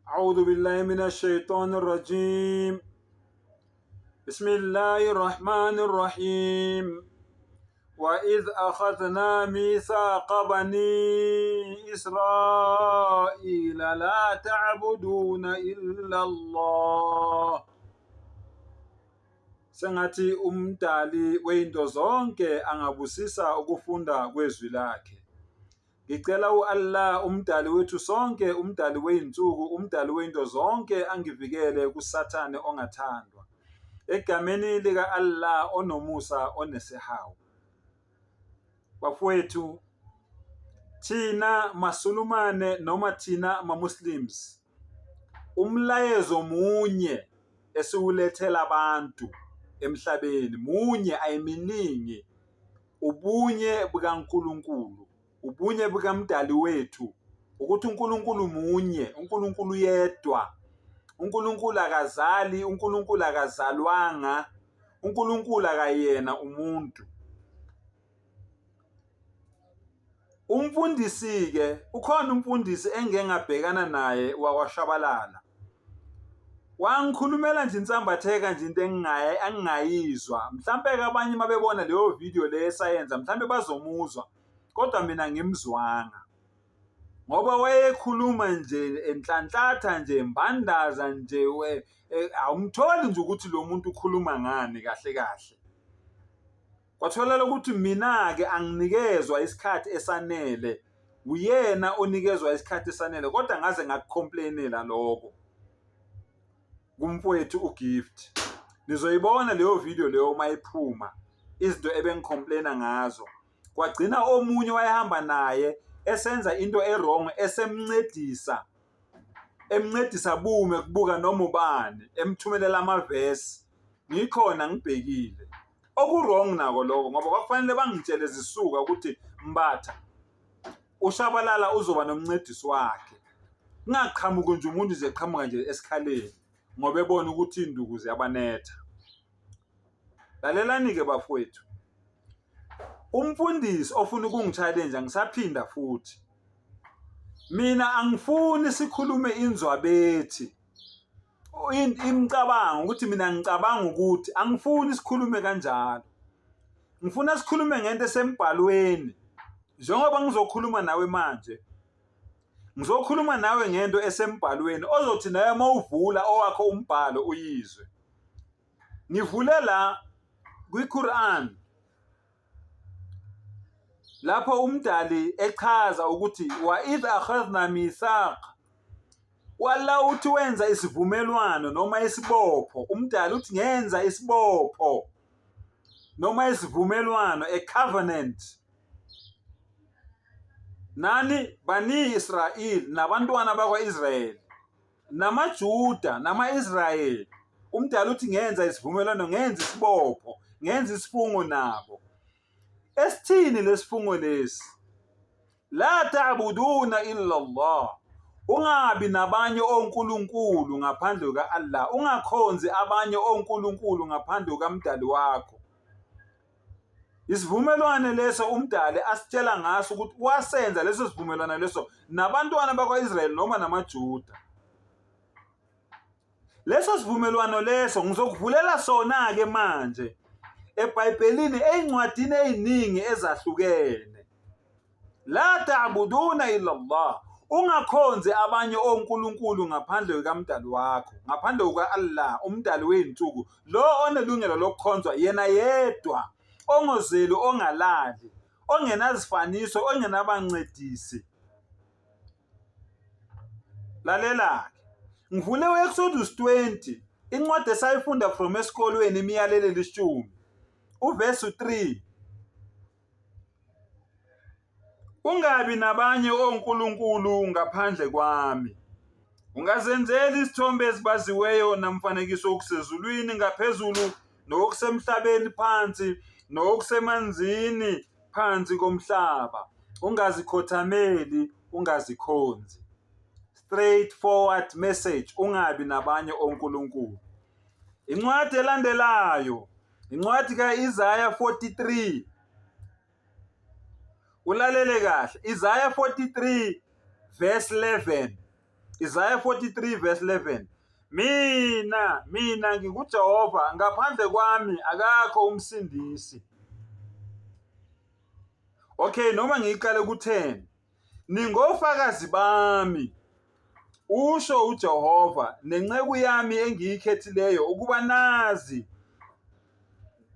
أعوذ بالله من الشيطان الرجيم بسم الله الرحمن الرحيم وإذ أخذنا ميثاق بني إسرائيل لا تعبدون إلا الله. Sengathi uMdali weyinto zonke angabusisa ukufunda kwezwi lakhe. Ngicela u-Allah uMdali wethu sonke, uMdali wey'nsuku, uMdali wey'nto zonke angivikele kuSathane ongathandwa. Egameni lika-Allah onomusa onesihawu. Bafowethu, thina maSulumane noma thina ma-Muslims, umlayezo munye esiwulethela abantu emhlabeni, munye ayiminingi. Ubunye bukaNkulunkulu, ubunye bukaMdali wethu, ukuthi uNkulunkulu munye, uNkulunkulu yedwa. uNkulunkulu akazali, uNkulunkulu akazalwanga, uNkulunkulu akayena umuntu. Umfundisi-ke, ukhona umfundisi engike ngabhekana naye wakwaShabalala. Wangikhulumela nje insambatheka nje into engingayizwa. Mhlampe-ke abanye uma bebona leyo video le esayenza mhlampe bazomuzwa, kodwa mina ngimzwanga. Ngoba wayekhuluma nje enhlanhlatha nje embandaza nje awumtholi nje ukuthi lo muntu ukhuluma ngani kahle kahle. Kwatholakala ukuthi mina-ke anginikezwa isikhathi esanele, uyena onikezwa isikhathi esanele kodwa ngaze ngakucomplainela lokho kumfowethu uGift. Nizoyibona leyo video leyo uma iphuma, izinto ebengicomplaina ngazo. Kwagcina omunye wayehamba naye esenza into e-wrong esemncedisa, emncedisa bume kubuka noma ubani, emthumelela amavesi. Ngikhona ngibhekile. Oku-wrong nako lokho ngoba kwakufanele bangitshele zisuka ukuthi Mbatha uShabalala uzoba nomncedisi wakhe. Kungaqhamuki nje umuntu nje eqhamuka nje esikhaleni ngoba ebona ukuthi iy'nduku ziyabanetha. Lalelani-ke bafowethu, umfundisi ofuna ukungi-challenge ngisaphinda futhi. Mina angifuni sikhulume inzwabethi. Imicabango ukuthi mina ngicabanga ukuthi angifuni sikhulume kanjalo. Ngifuna sikhulume ngento esembhalweni. Njengoba ngizokhuluma nawe manje, ngizokhuluma nawe ngento esembhalweni ozothi nawe uma uvula owakho umbhalo uyizwe. Ngivule la kwi-Quran lapho uMdali echaza ukuthi wa idh akhadhna mithaq wala uthi wenza isivumelwano noma isibopho uMdali uthi ngenza isibopho noma isivumelwano a covenant nani bani Israel nabantwana bakwa-Israyeli namaJuda nama-Israyeli uMdali uthi ngenza isivumelwano ngenza isibopho ngenza isifungo nabo esithini lesifungo lesi la ta'buduna illa Allah ungabi nabanye onkulunkulu ngaphandle kuka-Allah ungakhonzi abanye onkulunkulu ngaphandle kukaMdali wakho Isivumelwane leso uMdali asitshela ngaso ukuthi wasenza leso sivumelwano leso nabantwana bakwa-Israyeli noma namaJuda. Leso sivumelwano leso ngizokuvulela sona-ke manje eBhayibhelini ey'ncwadini ey'ningi ezahlukene. La ta'buduna illa Allah. Ungakhonzi abanye onkulunkulu ngaphandle kukaMdali wakho, ngaphandle kuka-Allah, uMdali wey'nsuku, lo onelungelo lokukhonzwa yena yedwa, ongozeli, ongalali, ongenazifaniso, ongenabancedisi. Lalela-ke, ngivule u-Exodus 20, incwadi esayifunda from esikolweni imiyalelo elishumi, uvesi 3. Ungabi nabanye onkulunkulu ngaphandle kwami. Ungazenzeli isithombe esibaziweyo namfanekiso okusezulwini ngaphezulu nokusemhlabeni phansi nokusemanzini phansi komhlaba. Ungazikhothameli, ungazikhonzi. Straight forward message, ungabi nabanye onkulunkulu. Incwadi elandelayo, incwadi ka-Isaya 43. Ulalele kahle. Isaya 43 verse 11. Isaiah 43 verse 11. Mina nginguJehova, ngaphandle kwami akakho umsindisi. Okay, noma ngiyiqale ku-10. Ningofakazi bami, usho uJehova, nenceku yami engiyikhethileyo ukuba nazi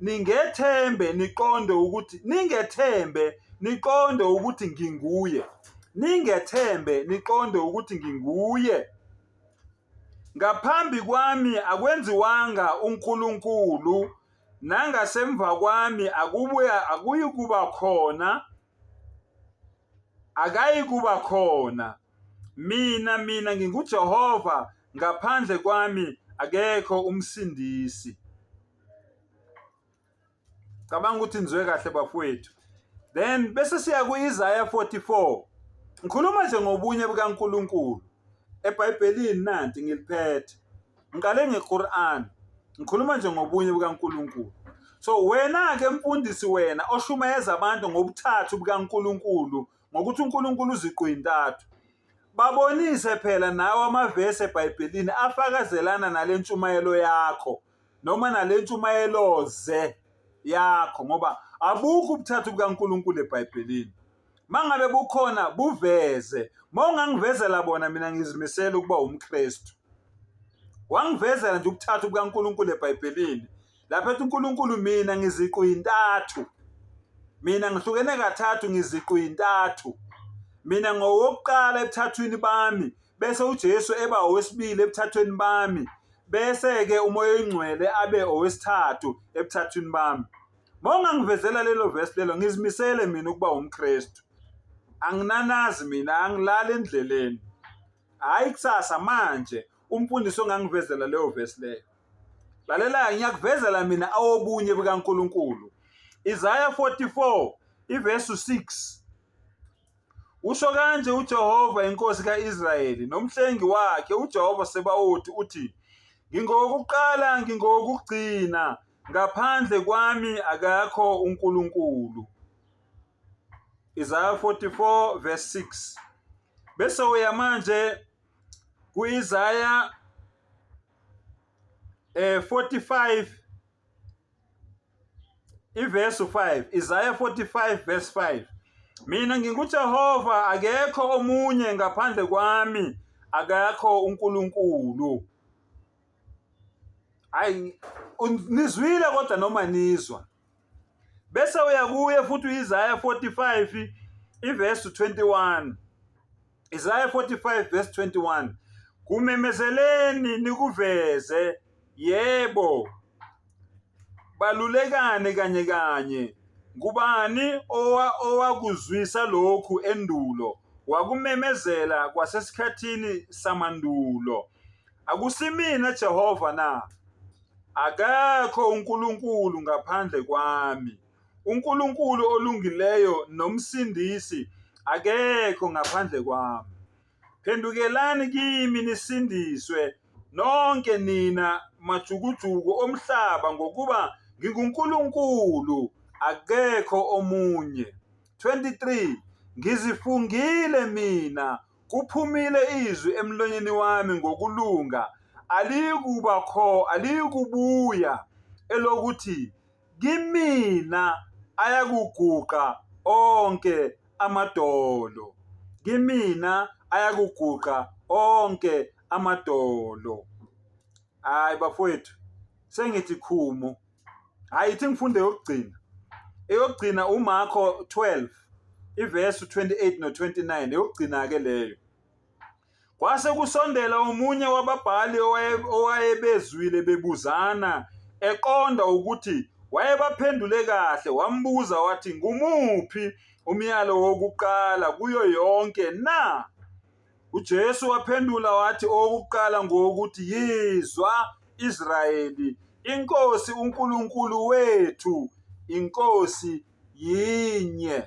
ningethembe niqonde ukuthi ningethembe niqonde ukuthi nginguye ningethembe niqonde ukuthi nginguye ngaphambi kwami akwenziwanga uNkulunkulu nangasemva kwami akubuya akuyikuba khona akayikuba khona. Mina nginguJehova, ngaphandle kwami akekho umsindisi. Cabanga ukuthi nizwe kahle bafowethu. Then bese siya ku-Isaya 44. Ngikhuluma nje ngobunye bukaNkulunkulu. EBhayibhelini nanti ngiliphethe. Ngiqale ngeQuran. Ngikhuluma nje ngobunye bukaNkulunkulu. So wena-ke mfundisi wena oshumayeza abantu ngobuthathu bukaNkulunkulu ngokuthi uNkulunkulu uziqu intathu. Babonise phela nawe amavesi eBhayibhelini afakazelana nale ntshumayelo yakho noma nale ntshumayeloze yakho ngoba abukho ubuthathu bukaNkulunkulu eBhayibhelini. Mangabe bukhona buveze. Mawungangivezela bona mina ngizimisele ukuba umKristu. Wangivezela nje ubuthathu bukaNkulunkulu eBhayibhelini. Lapho ethi uNkulunkulu mina ngiziqu intathu. Mina ngihlukene kathathu ngiziqu intathu. Mina ngowokuqala ebuthathwini bami bese uJesu eba owesibili ebuthathweni bami bese-ke uMoya oyiNgcwele abe owesithathu ebuthathwini bami. Mawungangivezela lelo verse lelo ngizimisele mina ukuba umKristu. Anginanazi mina angilali endleleni. Hayi kusasa manje umfundisi ongangivezela leyo verse leyo. Lalela ngiyakuvezela mina awobunye bukaNkuluNkulu. Isaiah 44 iverse 6. Usho kanje uJehova inkosi kaIsrayeli nomhlengi wakhe uJehova Sebawoti uthi ngingowokuqala ngingowokugcina ngaphandle kwami akakho uNkulunkulu. Isaiah 44 verse 6. Bese uya manje kuIsaiah 45 ivesi 5 Isaiah 45 verse 5 Mina nginguJehova akekho omunye ngaphandle kwami akekho uNkulunkulu. Hayi nizwile kodwa noma nizwa. Bese uyakuye futhi uIsaiah 45 ivesi 21. Isaiah 45 verse 21 Kumemezeleni nikuveze yebo balulekane kanye kanye ngubani owakuzwisa lokhu endulo wakumemezela kwasesikhathini samandulo akusimina Jehova na akekho uNkulunkulu ngaphandle kwami uNkulunkulu olungileyo nomsindisi akekho ngaphandle kwami. Phendukelani kimi nisindiswe nonke nina majukujuku omhlaba ngokuba nginguNkulunkulu akekho omunye. 23 Ngizifungile mina kuphumile izwi emlonyeni wami ngokulunga aliyikuba kho aliyikubuya elokuthi Kimina ayakuguqa onke amadolo. Kimina ayakuguqa onke amadolo. Hayi bafowethu, sengithi khumu. Hayi ithi ngifunde yokugcina. Eyokugcina uMarko 12 ivesi 28 no-29 eyokugcina-ke leyo. Kwase kusondela omunye wababhali owayebezwile bebuzana, eqonda ukuthi wayebaphendule kahle, wambuza wathi, Ngumuphi umyalo wokuqala kuyo yonke na? UJesu waphendula wathi, Owokuqala ngowokuthi, Yizwa, Israyeli, iNkosi uNkulunkulu wethu, iNkosi yinye.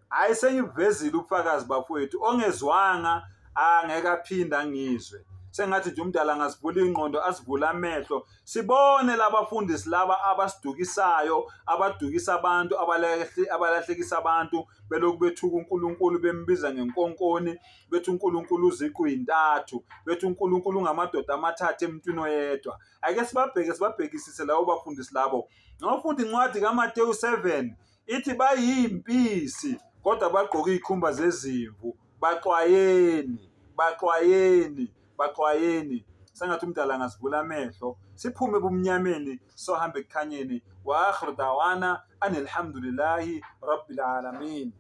Hayi sengibuvezile ubufakazi bafowethu, ongezwanga angeke aphinde angizwe. Sengathi nje umdala angasivula ingqondo, asivule amehlo, sibone labafundisi laba abasidukisayo, abadukisa abantu, abalahlekisa abantu, belokhu bethuka uNkulunkulu, bembiza ngenkonkoni, bethi uNkulunkulu uziqu yintathu, bethi uNkulunkulu ungamadoda amathathu emntwini oyedwa. Ake sibabheke, sibabhekisise labo bafundisi labo. Noma ufunda incwadi kaMateyu 7 ithi bayimpisi kodwa bagqoke izikhumba zezimvu. Baxwayeni, baxwayeni, baxwayeni. Sengathi umdala angasivula amehlo, siphume ebumnyameni sohamba ekukhanyeni. Wa akhiru dawana anilhamdulillahi rabbil alamin.